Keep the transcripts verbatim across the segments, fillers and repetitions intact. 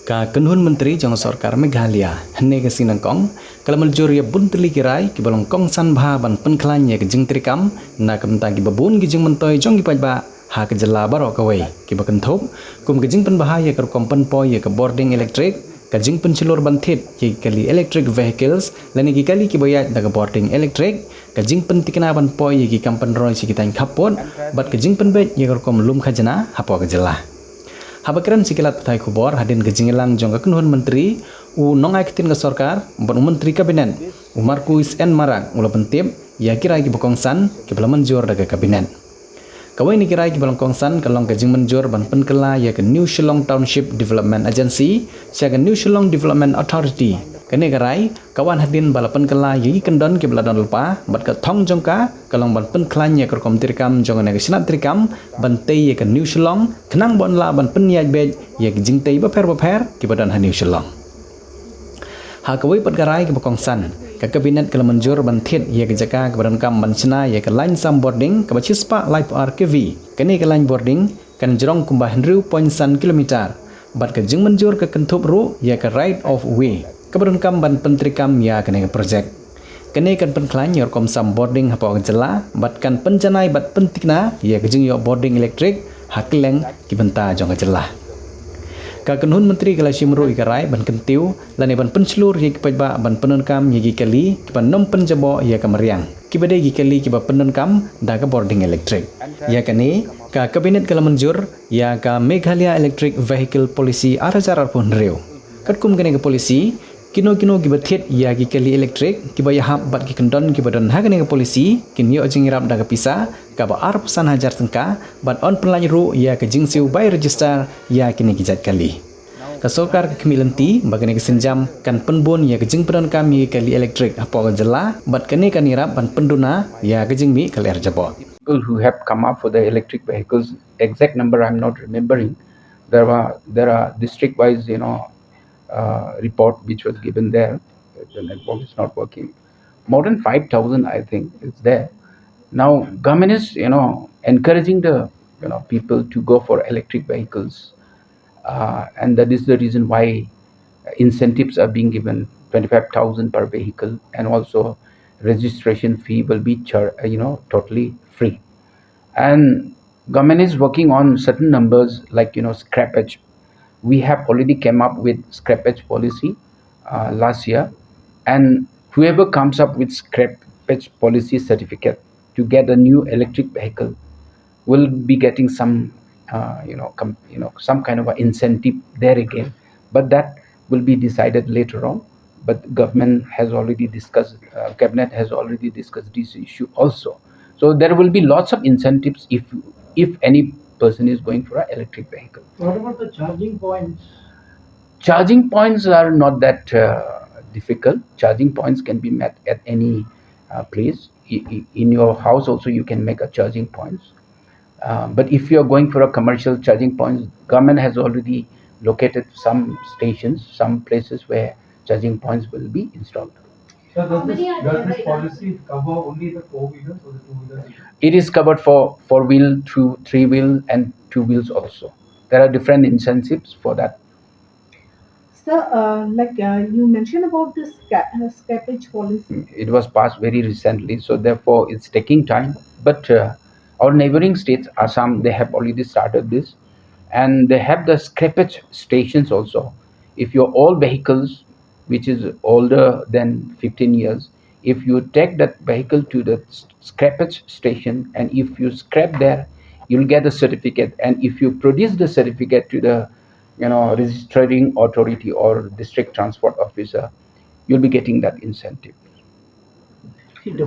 Ka kynhun myntri jong ka sorkar Meghalaya hynne ka sngi nyngkong ka la mynjur ïa bun tylli ki rai kiba long kongsan bha ban pynkhlaiñ ïa ka jingtreikam na ka bynta kiba bun ki jingmyntoi jong ki paidbah ha ka jylla baroh kawei, kiba kynthup kum ka jingpynbha ïa ka rukom pynpoi ïa ka bording elektrik, ka jingpynshlur ban thied ïa ki kali electric vehicles lane ki kali kiba ïaid da ka bording elektrik, ka jingpynthikna ban poi ïa ki kam pynroi sha ki thaiñ khappud bad ka jingpynbeit ïa ka rukom lum khajna hapoh ka jylla. Haba kren sha ki lad pathai khubor hadien ka jingïalang jong ka kynhun myntri, u nongai ktien ka sorkar bad u myntri kabinet, u Marcuise N Marak, u la pyntip ïa ki rai kiba kongsan kiba la mynjur da ka kabinet. Kawei na ki rai kiba long kongsan ka long ka jingmynjur ban pynkylla ïa ka New Shillong Township Development Agency sha ka New Shillong Development Authority. Kane ka rai ka wan hadien ba la pynkylla ïa ki kyndon kiba la don lypa bad ka thong jong ka ka long ban pynkhlaiñ ïa ka rukom treikam jong kane ka shnat treikam ban tei ïa ka New Shillong khnang ba yn lah ban pynïaid beit ïa ki jingtei bapher bapher kiba don ha New Shillong. Ha kawei pat ka rai kaba kongsan, ka kabinet ka la mynjur ban thied ïa ka jaka kaba donkam ban shna ïa ka lain sam bording kaba shispah laiphew ar K V. Kane ka lain bording kan jrong kumba hynriew point san kilometer bad ka jingmynjur ka kynthup ruh ïa ka right of way kaba donkam ban pyntreikam ïa kane ka projek. Kane kan pynkhlaiñ ïa ka rukom sam bording hapoh ka jylla bad kan pynjanai bad pynthikna ïa ka jingïoh bording elektrik ha kylleng ki bynta jong ka jylla. Ka kynhun myntri ka la shim ruh ïa ka rai ban kyntiew lane ban pynshlur ïa ki paidbah ban pyndonkam ïa ki kali kiba nym pynjaboh ïa ka mariang, kiba dei ki kali kiba pyndonkam da ka bording elektrik. Ïa kane ka kabinet ka la mynjur ïa ka Meghalaya Electric Vehicle Policy ar hajar arphew hynriew. Katkum kane ka policy, kino kino kiba thied ïa ki kali elektrik kiba ïahap bad ki kyndon kiba don ha kane ka policy kin ïoh jingïarap da ka pisa kaba arphew san hajar tyngka bad yn pynlait ruh ïa ka jingsiew bai register ïa kine ki jait kali. Ka sorkar ka khmih lynti ba kane ka sienjam kan pynbun ïa ka jingpyndonkam ïa ki kali elektrik hapoh ka jylla bad kane kan ïarap ban pynduna ïa ka jingmih ka lyer jaboh. People who have come up for the electric vehicles, exact number I'm not remembering. There were, there are district wise, you know, uh, report which was given there. The network is not working. More than five thousand, I think, is there. Now, government is, you know, encouraging the, you know, people to go for electric vehicles. Uh, and that is the reason why incentives are being given, twenty-five thousand per vehicle, and also registration fee will be char-, uh, you know, totally free. And government is working on certain numbers like, you know, scrappage. We have already came up with scrappage policy, uh, last year, and whoever comes up with scrappage policy certificate to get a new electric vehicle will be getting some, uh, you know, com-, you know, some kind of an incentive there again. But that will be decided later on. But government has already discussed, uh, cabinet has already discussed this issue also. So there will be lots of incentives if, if any person is going for an electric vehicle. What about the charging points? Charging points are not that, uh, difficult. Charging points can be met at any, uh, place. I-, i-, in your house also, you can make a charging points. Uh, but if you are going for a commercial charging points, government has already located some stations, some places where charging points will be installed. So does this, does this policy cover only the four wheelers or the two wheelers? It is covered for four wheel, two, three wheel, and two wheels also. There are different incentives for that. Sir, uh, like, uh, you mentioned about this sca-, uh, scrappage policy. It was passed very recently, so therefore it's taking time. But, uh, our neighboring states, Assam, they have already started this, and they have the scrappage stations also. If your all vehicles, which is older than fifteen years, if you take that vehicle to the s-, scrappage station, and if you scrap there, you'll get a certificate. And if you produce the certificate to the, you know, registering authority or district transport officer, you'll be getting that incentive.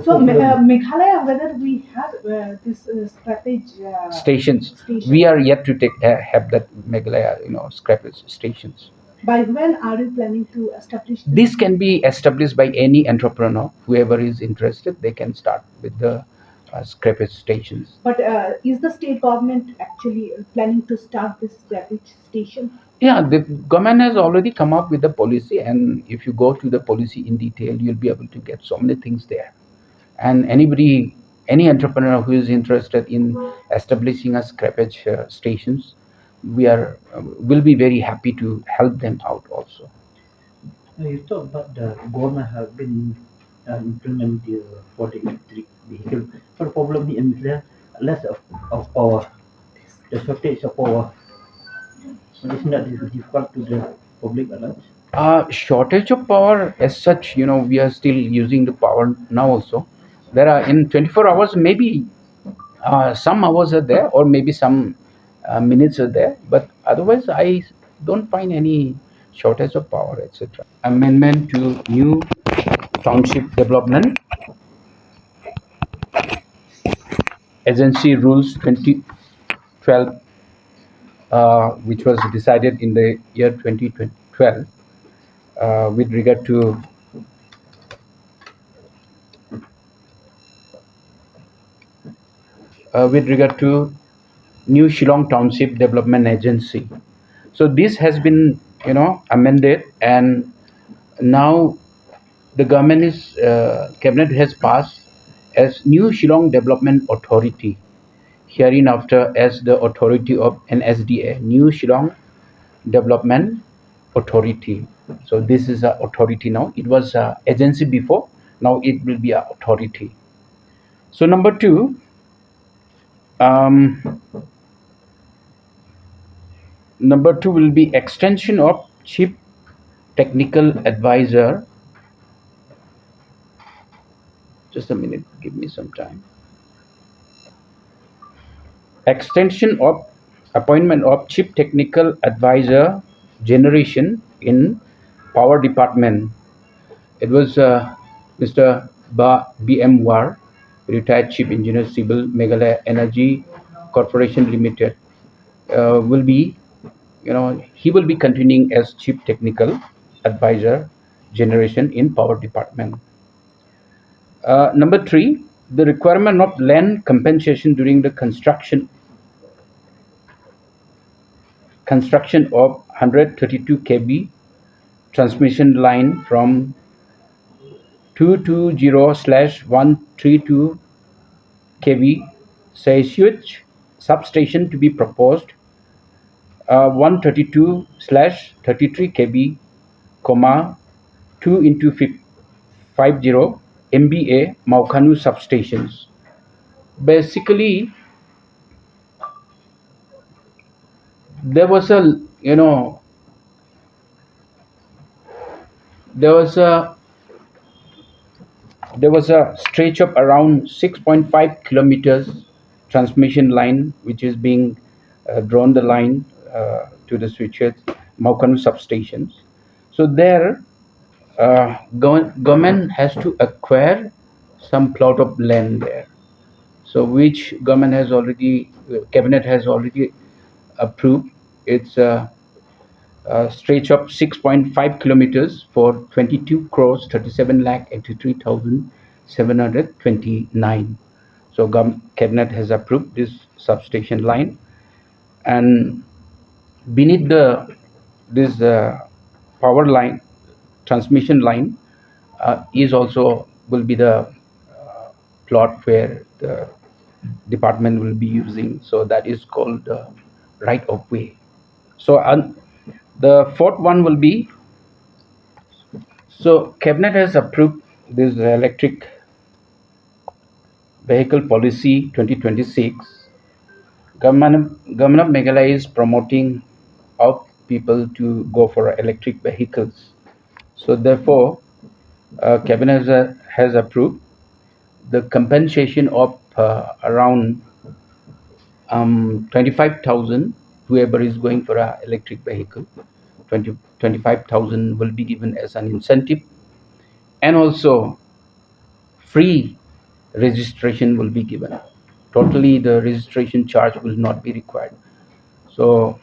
So, Me-, uh, Meghalaya, whether we have, uh, this, uh, scrappage, uh, stations. Station. We are yet to take, uh, have that Meghalaya, you know, scrappage stations. By when are you planning to establish this? This can be established by any entrepreneur. Whoever is interested, they can start with the, uh, scrappage stations. But, uh, is the state government actually, uh, planning to start this scrappage station? Yeah, the government has already come up with the policy, and if you go to the policy in detail, you'll be able to get so many things there. And anybody, any entrepreneur who is interested in establishing a scrappage, uh, stations, we are uh, will be very happy to help them out also. Now you talk about the government have been uh, implement the, for the electric vehicle. But the problem here is there less of, of power, the shortage of power. So it's not difficult to the public at large. Uh, shortage of power as such, you know, we are still using the power now also. There are, in twenty-four hours, maybe uh, some hours are there, or maybe some uh, minutes are there, but otherwise I don't find any shortage of power, et cetera. Amendment to new township development agency rules twenty twelve, uh, which was decided in the year twenty twelve, uh, with regard to uh, with regard to New Shillong Township Development Agency. So this has been, you know, amended, and now the government is uh, cabinet has passed as New Shillong Development Authority, hereinafter as the authority of N S D A, New Shillong Development Authority. So this is an authority now. It was an agency before. Now it will be an authority. So number two, um, number two will be extension of chief technical advisor. Just a minute, give me some time. Extension of appointment of chief technical advisor generation in power department. It was uh, Mister Ba B M War, retired chief engineer civil, Meghalaya Energy Corporation Limited, uh, will be, you know, he will be continuing as chief technical advisor generation in power department. Uh, number three, the requirement of land compensation during the construction construction of one hundred thirty-two K V transmission line from two two zero slash one three two K V Saisuch substation to be proposed uh, one thirty-two slash thirty-three K V, comma, two into fif- five zero M V A Mawkhanu substations. Basically, there was a, you know, there was a there was a stretch of around six point five kilometers transmission line, which is being uh, drawn the line uh, to the switches, Mawkhanu substations. So there, uh, gov- government has to acquire some plot of land there. So which government has already, uh, cabinet has already approved. It's a, a stretch of six point five kilometers for twenty-two crores thirty-seven lakh eighty-three thousand seven hundred twenty-nine. So gov- cabinet has approved this substation line, and beneath the this uh, power line, transmission line, uh, is also will be the uh, plot where the department will be using. So that is called the right of way. So and the fourth one will be, so cabinet has approved this electric vehicle policy twenty twenty-six. Government, government of Meghalaya is promoting of people to go for electric vehicles. So therefore, uh, cabinet has, has approved the compensation of uh, around um, twenty-five thousand, whoever is going for an electric vehicle, twenty, twenty-five thousand will be given as an incentive, and also free registration will be given. Totally, the registration charge will not be required. So,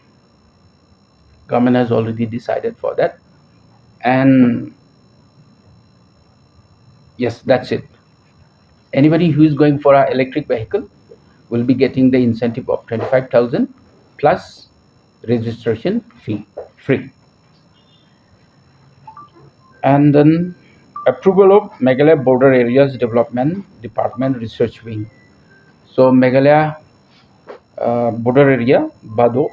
government has already decided for that, and yes, that's it. Anybody who is going for an electric vehicle will be getting the incentive of twenty-five thousand plus registration fee, free. And then approval of Meghalaya Border Areas Development Department Research Wing. So Meghalaya uh, border area, Bado,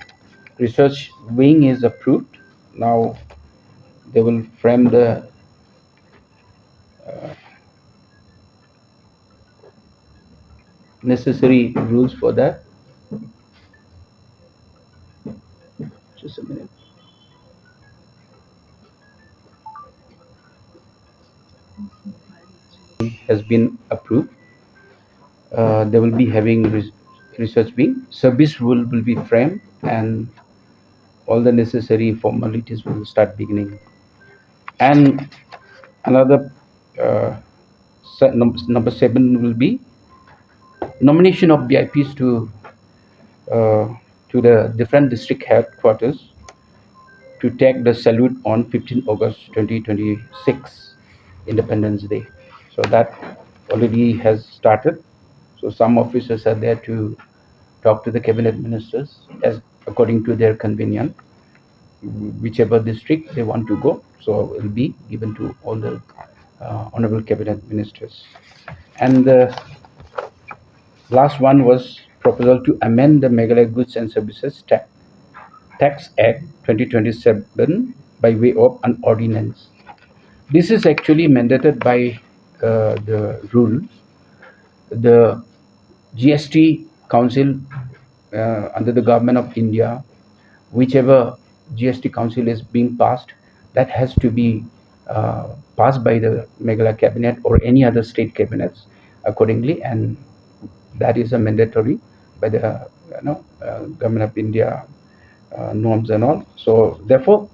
research wing is approved. Now they will frame the uh, necessary rules for that. Just a minute. Has been approved. Uh, they will be having res- research wing. Service rule will be framed, and all the necessary formalities will start beginning. And another uh, se- num- number seven will be nomination of V I Ps to uh, to the different district headquarters to take the salute on fifteenth August twenty twenty-six, Independence Day. So that already has started. So some officers are there to talk to the cabinet ministers as according to their convenience, whichever district they want to go. So it will be given to all the uh, honorable cabinet ministers. And the last one was proposal to amend the Meghalaya Goods and Services Tax, Tax Act twenty twenty-seven by way of an ordinance. This is actually mandated by uh, the rule. The G S T Council uh, under the government of India, whichever G S T Council is being passed, that has to be uh, passed by the Meghalaya cabinet or any other state cabinets accordingly, and that is a mandatory by the you know uh, government of India uh, norms and all. So therefore,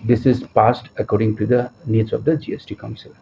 this is passed according to the needs of the G S T Council.